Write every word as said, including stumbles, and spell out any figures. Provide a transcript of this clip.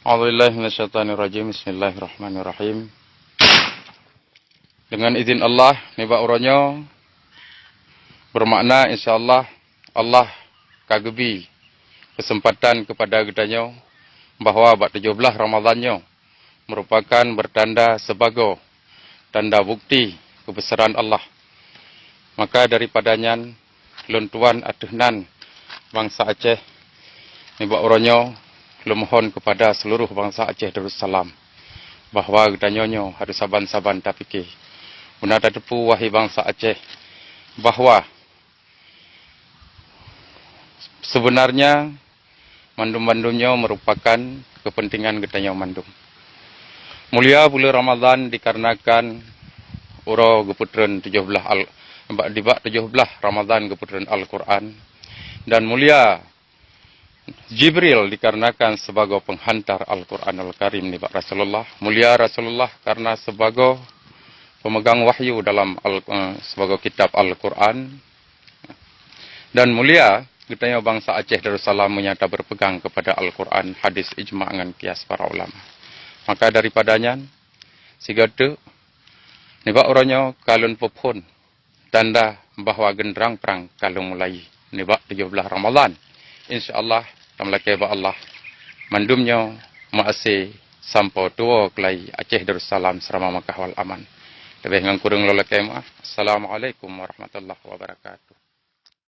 A'udzubillahi minasyaitonirrajim. Bismillahirrahmanirrahim. Deungon izin Allah, nibak uroe nyoe, bermakna, insya Allah, Allah ka geubi keuseumpatan keupada geutanyoe bahwa bak tujoh blaih Ramadhan nyoe merupakan bertanda sebagoe tanda bukti keubeusaran Allah. Maka daripada nyan, lôn tuan ateueh nan bansa Aceh, nibak uroe nyoe lôn mohon keupada seuluruh bansa Aceh Darussalam bahwa geutanyoe nyoe harôh saban-saban tapike. Beuna tateupeue, wahai bansa Aceh, bahwa seubeunarnya mandum-mandum nyoe meurupakan keupeuntengan geutanyoe mandum. Mulia buleuen Ramadhan dikarenakan uroe geupeutreun tujoh blaih al-, bak, dibak tujoh blaih Ramadhan geupeutreun Al-Qur'an, dan mulia Jibril dikarenakan sibagoe peunghantar Al-Qur'anul Karim nibak Rasulullah. Mulia Rasulullah karena sibagoe peumeugang wahyu dalam Al-, eh, sibagoe kitab Al-Qur'an. Dan mulia geutanyoe bansa Aceh Darussalam meunyo tabeupegang keupada Al-Qur'an, hadis, ijma' ngon kias para ulama. Maka daripada nyan, sigoe teuk, nibak uroe nyoe ka lôn peuphon tanda bahwa geundrang prang ka lheueh mulai nibak tujoh blaih Ramadhan. Insya Allah, tameulakée bak Allah, mandum nyoe meuaséh sampoe tuwoe keulai Aceh Darussalam seurama Makkah wal Aman. Leubeh ngon kureueng lôn lakée meu'ah. Assalamualaikum warahmatullahi wabarakatuh.